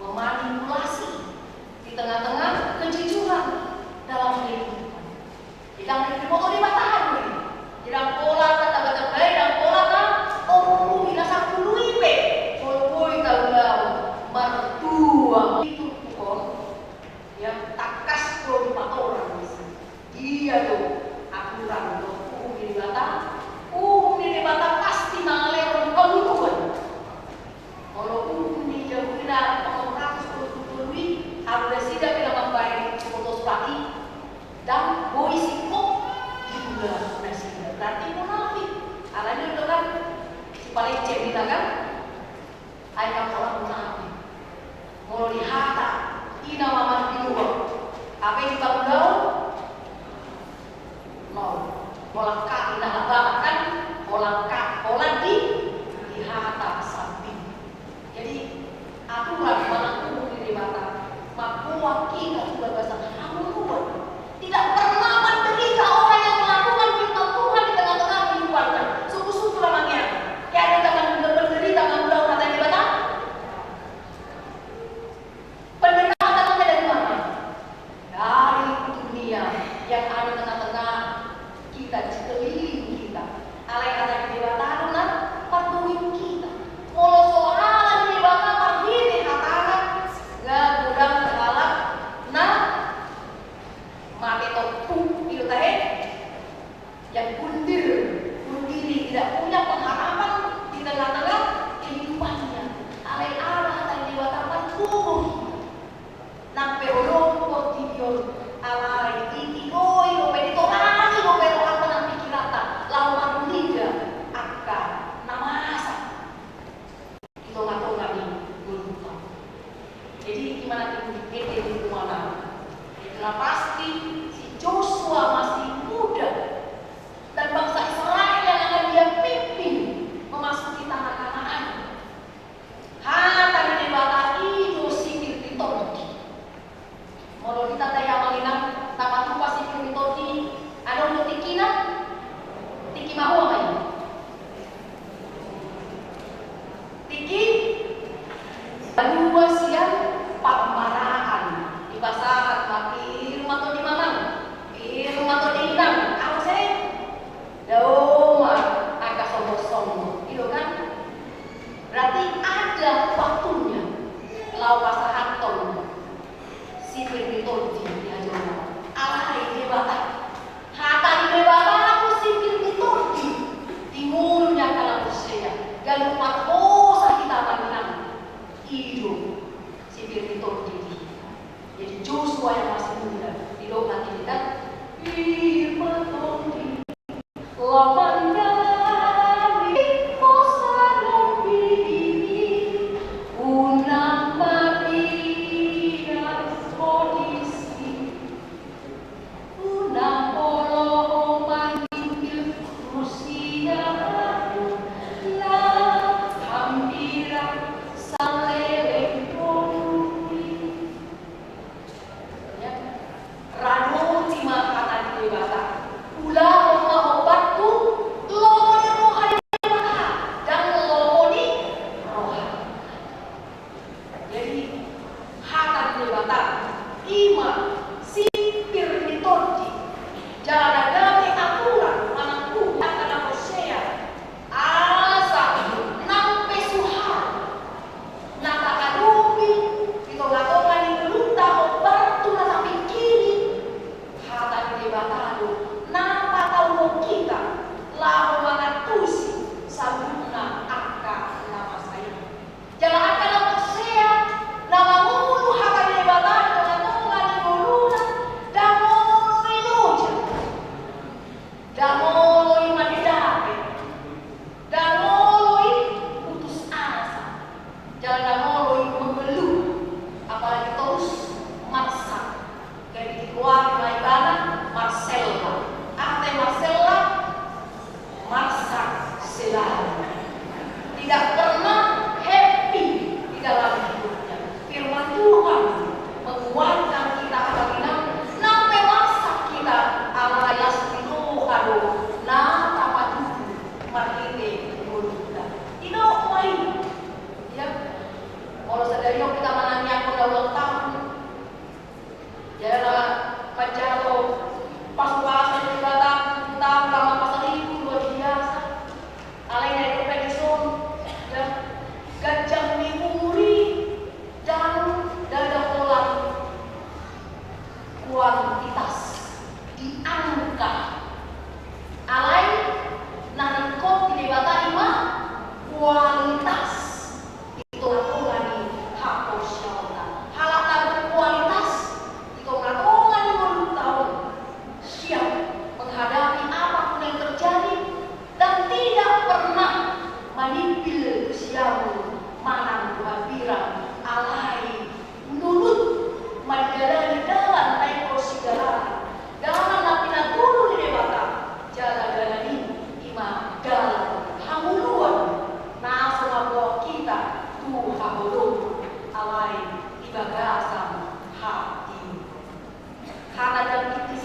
Memanipulasi di tengah-tengah kejujuran dalam kehidupan. Ndang diboto Debata do i. Ndang pola tatambai, ndang pola taoruhi na sampulu i pe. Molo boi taulahon, martua. Itu pokok, ya, tangkas do dipatorang di sini. Dia do aturan dohot uhum ni Debata? Uhum ni Debata pasti mangalehon hamuduan. Molo uhum ni Jahudi na onom ratus tolu pulu tolu i, alu nasida pe na mambahen siboto sorat i, ndang boi singkop diula nasida. Berarti munafik. Alani do kan, sipalecet hita kan? Ai ndang pola munafik. Molo di hata, i na mamang di luar. Hape di pangulaon, nol. Holan ka, i na habangat kan? Holan ka, holan di, di hata sambing. Jadi, aturan manang uhum ni Debata mamboan hita tu bagasan hamuduan. Tidak pernah menderita orang yang melakukan firman Tuhan di tengah-tengah kehidupannya. Sungguh-sungguh lamanya. Tiada teman menderita mangulahon hata ni Debata. Penderitaan datangnya dari mana? Dari dunia yang ada tengah-tengah kita, di sekeliling kita. Alai hata ni Debata do na pardoin hita. Molo so hata ni Debata marhite hatana, nga godang halak na mate tompu, i do tahe. Yang bunuh diri, bunuh diri, tidak punya pengharapan di tengah-tengah kehidupannya. Alai ala hata ni Debata margogo hita. Nang pe holong portibi on, alai ditiroi dope, ditorangi dope rohanta nang pingkiranta laho marnida angka na masa di tonga-tonga ni ngolunta. Jadi, i ma na tinggi ete di rumahna. Yang jelas pasti, si Joshua masih muda. Dan bangsa Israel yang akan dia pimpin memasuki tanah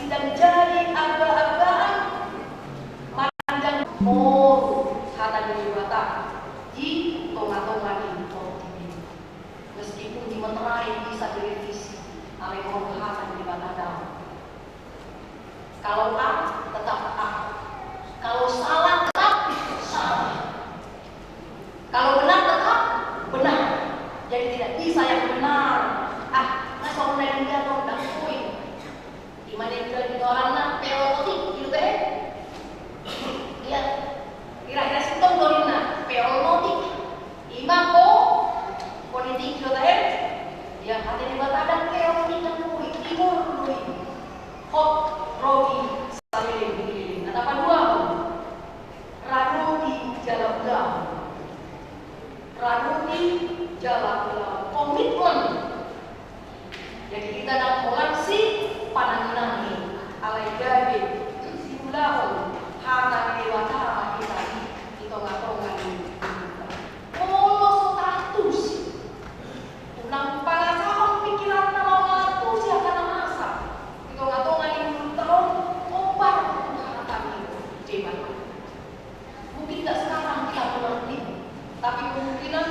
dan jadi aba-abaan mandang moru hata ni Debata di tonga-tonga ni portibi. Meskipun dimeterai bisa direvisi, alai moru hata ni Debata daong. Kalau A, tetap A. Kalau salah, tetap salah. Kalau benar, tetap benar. Jadi tidak bisa yang benar. Ah, masa orang lain dia tahu tak poin. Di mana dia di orang nak peotik gitu deh. Iya. Kira-kira sintong dong nak peotik. Ima po politik gitu deh. Dia hata ni Debata dan peotik dan poin. Timur lui. Hot, rogi, saleleng, leleng. Nah, tapaduahon. Radoti jala ulaon. Radoti jala ulaon. Komitmen. Jadi hita ndang holan sipanangi-nangi, alai gabe siulahon hata ni Debata hita i di tonga-tonga ni hita. Molo so taantusi, unang pangasahon pingkiranta laho mangantusi angka na masa di tonga-tonga ni ngolunta on, hombar tu hata ni Debata. Mungkin nggak sekarang kita mengerti, tapi kemungkinan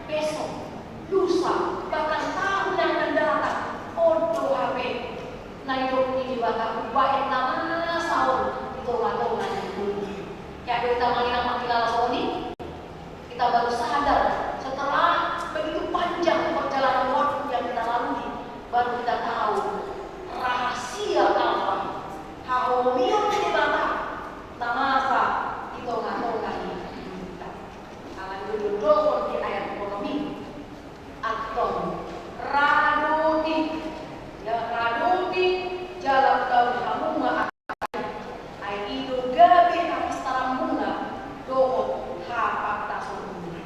besok, lusa, bahkan tahun yang akan datang, on do hape na nidok ni Debata umbahen na masa on di tonga-tonga ni ngolunta. Jadi, tahe ma, inang, mangkilala songon i, kita baru sadar setelah begitu panjang perjalanan waktu yang kita lalui, baru kita tahu rahasia apa hahomion ni Debata na masa di tonga-tonga ni hita. Alai didokhon di ayat onom i, antong, radoti, ya, radoti jala ulaon hamu ma, ai i do gabe hapistarmuna dohot hapantasonmuna.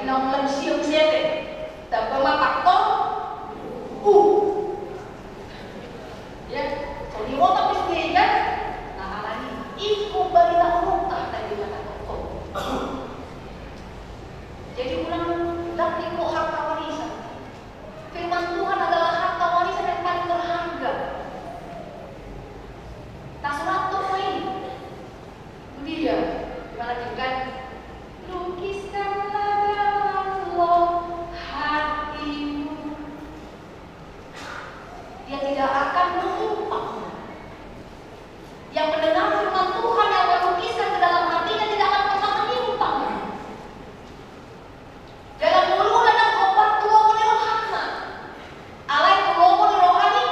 Naung lam sium sete, tamba ma pangkon u. Ya, so diboto pe sude kan? Nah, alani i ingkon barita uruta tadi kata toko. Jadi ulang, dang ingkon harta warisan. Firman Tuhan adalah harta warisan yang paling berharga. Tasurat toko i. Dia, di mana kan? Lukiskanlah dalam lembah hatimu. Dia tidak akan menyimpang. Yang mendengar firman Tuhan, yang melukiskan ke dalam hatinya, tidak akan pernah menyimpang. Jala ngoluna ndang hombar tu lomo ni rohana. Alai tu lomo ni roha ni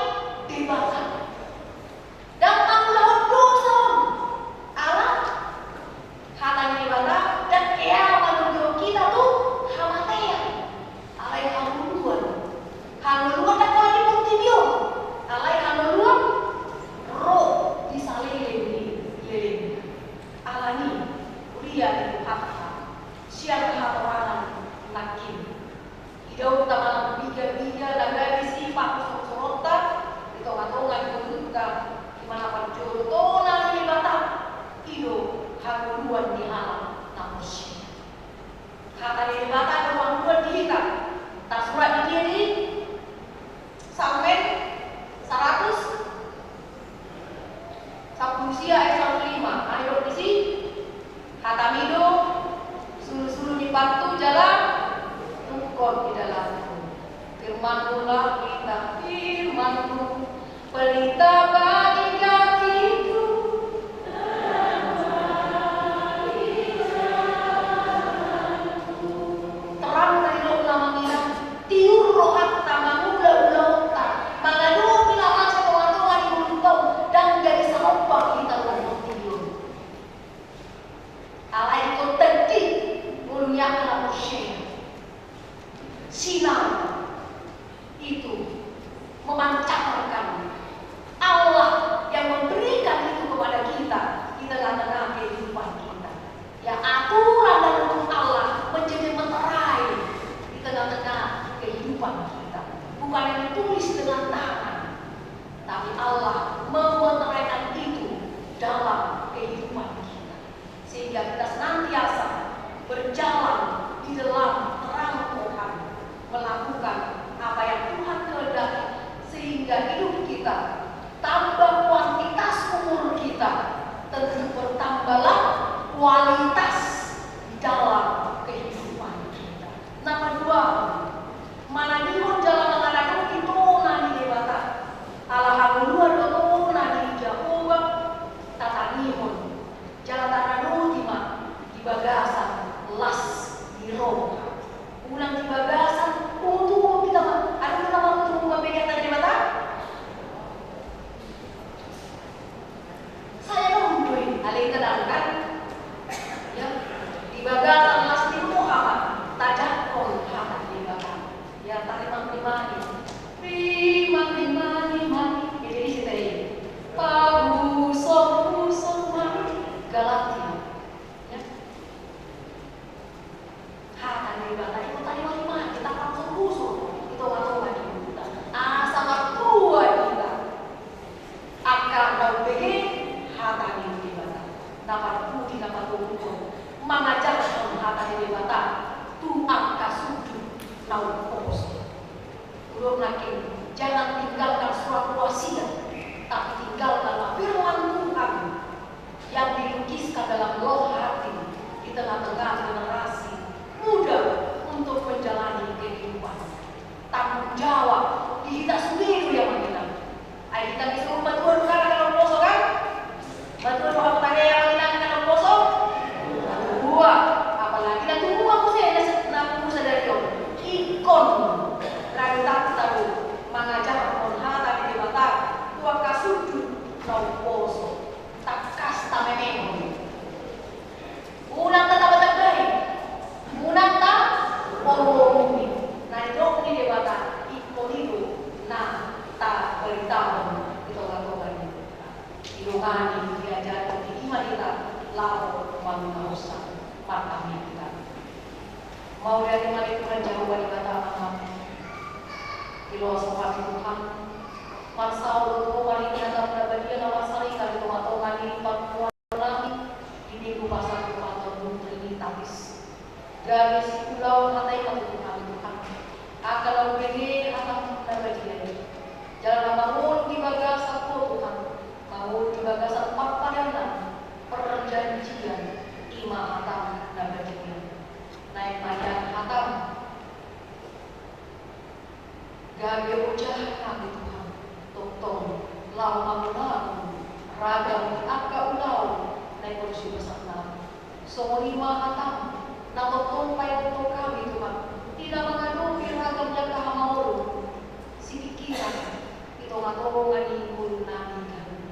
Debata. Ndang mangulahon dosa on. Ala hata ni Debata ndang hea manundalhon hita tu hamatean. Alai hangoluan. Hangoluan ndang holan di portibi on. Alai hangoluan ro di saleleng ni lelengna. Alani i, huria ni Tuhanta, sian hatorangan nangkin. Idaonta ma na marbiga-biga na gabe sipat sorosoronta di tonga-tonga ni ngolunta, di mana parjolo tona ni Debata, i do hangoluan ni halak na porsea. Hata ni Debata do hangoluan di hita. Tarsurat di dia di Salmen saratus sampulu sia ayat sampulu lima. Ai didok disi, hataMi do sulu-sulu ni pathu jala tungkot ni dalanhu. FirmanMu lah pelita, firmanMu pelita bagi kakiku. Terang na nidokna mangilang, tiur rohanta mangula ulaonta, mangadopi na masa tonga-tonga ni ngolunta on, ndang jadi salombang hita ruas portibi on. Alai ingkon teddy ngolu ni angka na porsea. Sinar itu memancarkan Allah yang memberikan itu kepada kita di tengah-tengah kehidupan kita. Ya, aturan dan hukum Allah menjadi meterai di tengah-tengah kehidupan kita. Bukan yang ditulis dengan tangan, tapi Allah memeteraikan itu dalam kehidupan kita. Sehingga kita senantiasa berjalan di dalam terang Tuhan, melakukan apa yang Tuhan kehendaki, sehingga hidup kita tambah, kuantitas umur kita, tentu bertambahlah kualitas di dalam kehidupan kita. Na paduahon, manangihon jala mangaradopi tona ni Debata. Ala hangoluan do tona ni Jahowa tatangihon. Jala taradopi ma di bagasan las ni roha. Unang di bagasan, untung kita ma, adong na maruntung mambege hata ni Debata. Saya do untung, alai kadang kan, ya, di bagasan las ni roha ma tajangkon hata ni Debata. Ya, tarima, tarima. Rima, rima, rima. Ya, jadi saya tadi. Pabuson, buson, mari. Galatia. Ya. Hata ni Debata, ingkon tarima, rima. Kita pabuson, buson. Itu orang tua kita. Asa martua kita. Angka na umbege hata ni Debata. Na parpudi, na patoguhon. Mangajarhon hata ni Debata. Tu angka sundut na umposo. Hudok nangkin, jangan tinggalkan surat wasiat, tapi tinggalkanlah firman Tuhan yang dilukiskan dalam loh hati di tengah-tengah generasi muda untuk menjalani kehidupan. Tanggung jawab di hita sudena do yang mengenal. Ai hita disuruh matua do hita na umposo kan? Matua do hita na umposo? Matua. Apalagi na tumua muse, na se-, na umur sadari on. Ingkon ragitanta do mangajarhon hata ni Debata tu angka sundut na umposo. Tangkas tamemehon. Unang tatabatambai, unang tapororumi. Na nidok ni Debata ingkon i do na tabaritahon di tonga-tonga ni ngolunta. Didongani, diajari, diima hita laho mangulahon. Martangiang hita. Mauliate ma di Tuhan Jahowa Debata Amanami. Di loas roham Tuhan, marsaor do Ho marhite hataM na badia na marsaringar di tongatonga ni parngoluonnami di Minggu Paskah tu Paton Trinitatis. Gabe siulaon hata i ma tu hami Tuhan, angka na umbege hataM na badia i. Jala na mangolu di bagasan Ho Tuhan, mangolu di bagasan parpadanami, parjanjian, i ma hataM na badia. Naeng ma ia hataM gabe ojahan hami Tuhan, tongtong laho mangulang ragam ni angka ulaon na ingkon siulaonnami. Songon i ma hataM na tongtong paingothon hami Tuhan, di na mangadopi ragam ni angka hamaolon, sipingkiran, di tongatonga ni ngolunami ganup.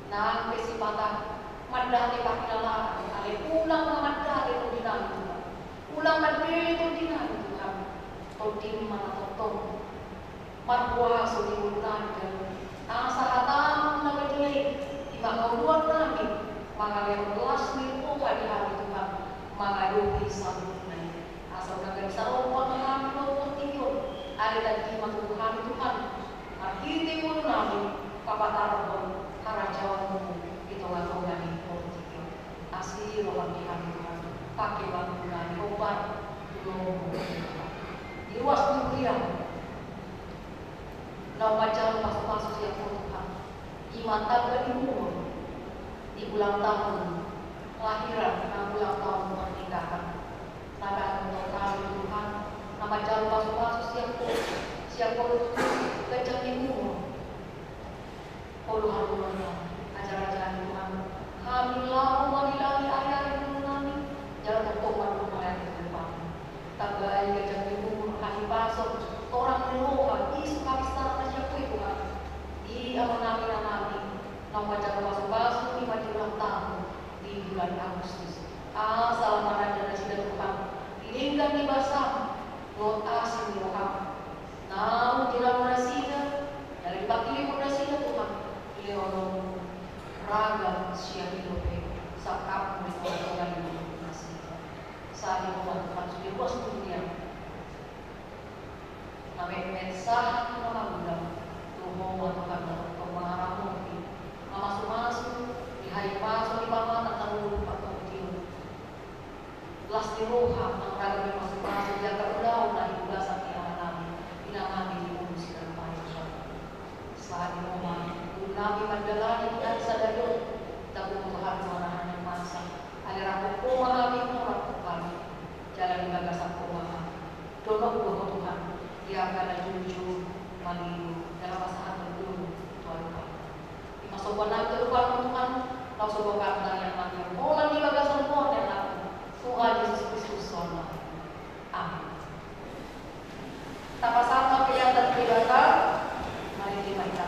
Nang pe sipata mandate pangkilalaan, alai unang ma mandate tondinami Tuhan. Unang mandele tondinami Tuhan. TondiM ma na tongtong marhuaso di ngolunami ganup. Asa hataM na badia i, di pangoluonnami, mangalehon las ni roha di hami Tuhan, mangadopi saluhutna i. Asa unang gabe sarompang hami dohot portibi on, alai tangki ma tutu hami Tuhan, marhite ngolunami, papatarhon harajaonMu di tongatonga ni portibi on. Asi rohaM di hami Tuhan, pake ma ngolunami hombar tu lomo. Di ruas ni huriaM naung manjalo pasupasu sian Ho Tuhan, i ma tamba ni umur, di ulang tahun kelahiran nang ulang tahun pernikahan. Nang pe annon hami Tuhan, na manjalo pasupasu sian Ho, sian Ho Tuhan, ganjang ni umur. Olo haluaon na, ajar-ajar ni Tuhan, hami laho mangilala ari-ari ni ngolunami, jala tongtong mandok mauliate tu Ho. Tambai ganjang ni umur, hahipason, torang ni roha, i suka bisa na sian Ho i Tuhan. Di amanami, inanami, naung manjalo pasupasu, i ma di ulang tahun di bulan Agustus. Asa lam maranda nasida Tuhan, di denggan ni basaM dohot asi ni rohaM. Naung dilalo nasida, jala dipangkirim nasida Tuhan, dilehon Ho ragam sian i dope sangkapMu di tongatonga ni ngolu nasida. Sai Ho ma Tuhan sude ruas ni huriaM. Na metmet sahat tu na magodang, tu Ho ma Tuhan na tongtong mangaramoti, mamasumasu, di hahipason ni pamata na luhut partondion. Las ni roha, nang ragam ni pasupasu di angka ulaon na di bagasan ni amanami, inanami di ngolu sitaruhon Tuhan. Sai Ho ma ngolunami mandalani di ari sadari on, tabo Tuhan tu hami na masa, alai rap Ho ma hami, Ho rap Ho hami, jala di bagasan Ho ma hami. Donok do Ho Tuhan, di angka na jujur, mangolu, jala pasahathon dolok tu adopanMu. I ma somba nami tu adopanMu Tuhan, laos somba hami tangiang nami, holan di bagasan goar ni Anakmu, Tuhan Jesus Kristus, songon i ma. Amin. Tapasahat ma hita tu Debata, mari marende ma hita.